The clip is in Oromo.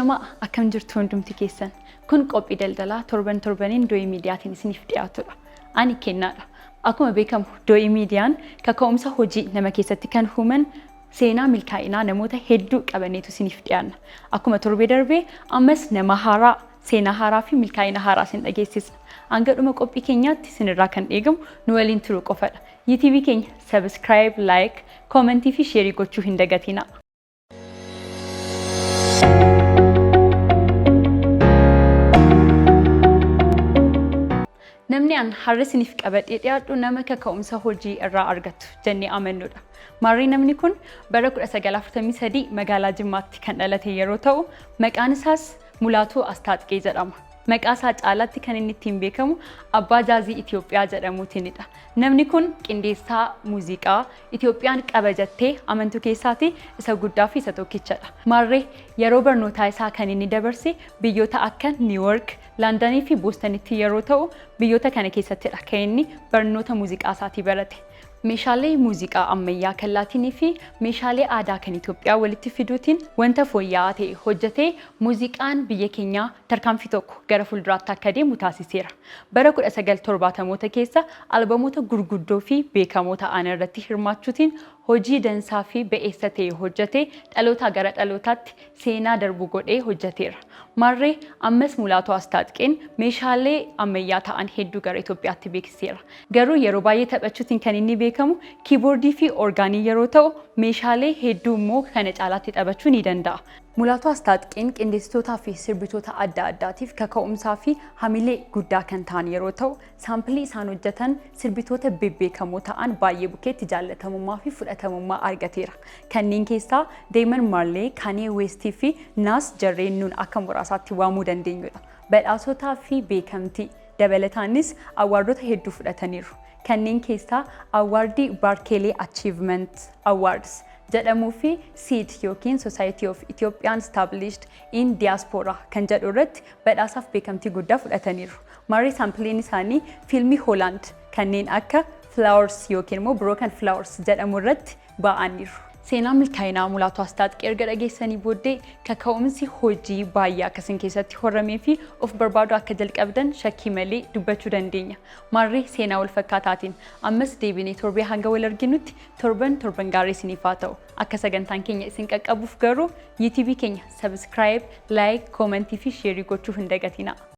Ashamaa, akkam jirtu hundumti keessan? Kun qophii daldalaa torban torbaniin Doo'ii Miidiyaatiin isiniif dhiyaatudha. Ani Kennaadha. Akkuma beekamu, Doo'ii Miidiyaan kaka'umsa hojii nama keessatti kan uuman seenaa milkaa'inaa namoota hedduu qabanneetu isiniif dhiyaanna. Akkuma torbee darbee, ammas nama haaraa, seenaa haaraa fi milkaa'ina haaraa isin dhageessisna. Hanga dhuma qophii keenyaatti isinirraa kan eegamu nu waliin turuu qofadha. YouTube keenya subscribe, like, comment fi share gochuu hin dagatinaa. Namni an har'a isiniif qabadhee dhiyaadhu nama kaka'umsa hojii irraa argattu jennee amannudha. Maarree, namni kun bara 1943 magaalaa Jimmaatti kan dhalate yeroo ta'u, maqaan isaas Mulaatuu Astaaxqee jedhama. Maqaa isaa caalaatti kan inni ittiin beekamu Abbaa Jaazii Itoophiyaa jedhamuutiinidha. Namni kun qindeessaa muuziqaa Itoophiyaan qaba jettee amantuu keessaatii isa guddaa fi isa tokkichadha. Maarree, yeroo barnootaa isaa kan inni dabarse biyyoota akka Niiwoork, Laandanii fi Boostanitti yeroo ta'u, biyyoota kana keessattidha kan inni barnoota muuziqaa isaatii barate. Meeshaalee muuziqaa ammayyaa kan Laatinii fi meeshaalee aadaa kan Itoophiyaa walitti fiduutiin wanta fooyya'aa ta'e hojjetee muuziqaan biyya keenyaa tarkaanfii tokko gara fuulduraatti akka deemu taasiseera. Bara 1970moota keessa albamoota gurguddoo fi beekamoo ta'an irratti hirmaachuutiin hojii dansaa fi ba'eessa ta'e hojjetee dhalootaa gara dhalootaatti seenaa darbu godhee hojjeteera. Maarree, ammas Mulaatuu Astaaxqeen meeshaalee ammayyaa ta'an hedduu gara Itoophiyaatti beeksiseera. Garuu yeroo baay'ee taphachuutiin kan inni beekamu kiiboordii fi orgaanii yeroo ta'u, meeshaalee hedduu immoo kana caalaatti taphachuu ni danda'a. Mulaatuu Astaaxqeen qindeessitootaa fi sirbitoota adda addaatiif kaka'umsaa fi hamilee guddaa kan ta'an yeroo ta'u, saampilii isaan hojjetan sirbitoota bebbeekamoo ta'an baay'ee bukkeetti jaallatamummaa fi fudhatamummaa argateera. Kanneen keessaa Damian Marley, Kanye West fi Nas jarreen nuun akka muraasaatti waamuu dandeenyudha. Badhaasotaa fi beekamtii dabalataanis awaardota hedduu fudhataniiru. Kanneen keessaa awaardii Barkeley Achievement Awards jedhamuu fi SEED yookiin Society of Ethiopian Established in Diaspora kan jedhu irratti badhaasaaf beekamtii guddaa fudhataniiru. Maarree, saampiliin isaanii fiilmii Hoolaand kanneen akka Flowers yookiin immoo Broken Flowers jedhamu irratti ba'aniiru. Seenaa milkaa'inaa Mulaatuu Astaaxqee erga dhageessanii booddee, kaka'umsi hojii baay'ee akkasin keessatti horamee fi of barbaaduu akka jalqabdan shakkii malee dubbachuu dandeenya. Maarree, seenaa wal fakkaataatiin ammas deebinee torbee hanga wal arginutti, torban torban gaarii isiniif haa ta'u. Akka sagantaan keenya isin qaqqabuuf garuu YouTube keenya subscribe, like, comment fi share gochuu hin dagatinaa.